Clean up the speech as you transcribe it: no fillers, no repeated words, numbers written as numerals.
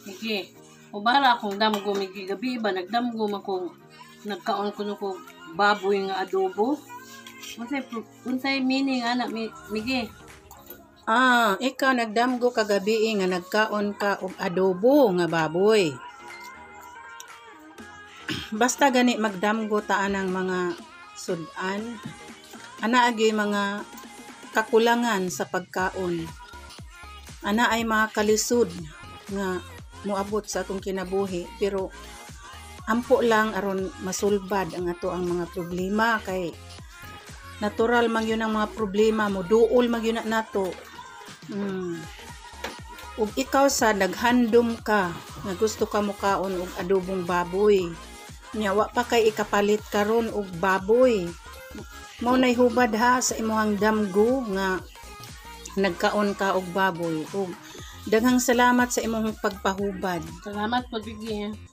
Migi, ubara akong damgo, Migi, gabi ba nagdamgo man kong nagkaon ko ko baboy nga adobo. Unsay meaning ana, Migi? Ah, ikaw nagdamgo kagabi nga nagkaon ka og adobo nga baboy. Basta gani magdamgo ta anang mga sudan. Ana agyoy mga kakulangan sa pagkaon. Ana ay mga kalisod nga moabot sa atong kinabuhi, pero ampo lang aron masulbad ang ato ang mga problema, kay natural man yun ang mga problema mo duol man yun na nato. Ug ikaw sa naghandom ka nga gusto ka mukaon og adobong baboy. Nya wa pa kay ikapalit karon og baboy. Mao nay hubad ha sa imong damgo nga nagkaon ka og baboy. Ug daghang salamat sa imong pagpahubad. Salamat po, Migi.